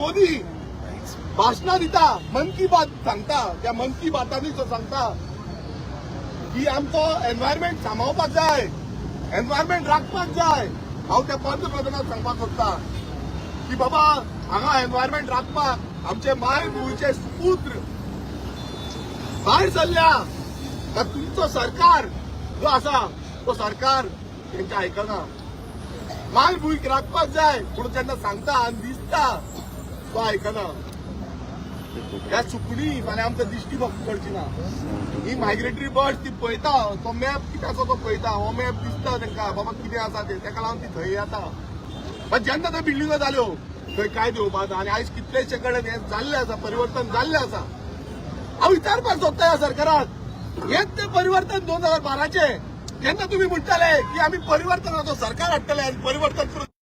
मोदी भाशणां दिता, मन की बात सांगता. त्या मन की बातांनी तो सांगता की आमचो एनवायरमेंट सांबाळपाक जाय, एनवायरमेंट राखपाक जाय. हांव त्या पंतप्रधानाक सांगपाक सोदता की बाबा, हांगा एनवायरमेंट राखपाक आमचे मायभूंयचे सुपुत्र भायर सरल्या, तर तुमचो सरकार जो आसा तो सरकार तेंचे आयकना. मायभूंयक राखपाक जाय म्हणून जेन्ना सांगता आनी दिसता, तो आयकना. ह्या सुकणी फाल्यां आमकां दिश्टी पडची ना. ही मायग्रेटरी बर्ड ती पळयता, तो मॅप कितें आसा तो पळयता. हो मॅप दिसता तांकां, बाबा कितें आसा तें, ताका लागून ती थंय येता. पण जेन्ना त्यो बिल्डिंगो जाल्यो, थंय काय दिवपाक आनी आयज कितलेशे कडेन हें जाल्लें आसा, परिवर्तन जाल्लें आसा. हांव विचारपाक सोदता ह्या सरकाराक, हेच तें परिवर्तन 2012चें, जेन्ना तुमी म्हणटाले की आमी परिवर्तनाचो सरकार हाडटले आनी परिवर्तन करून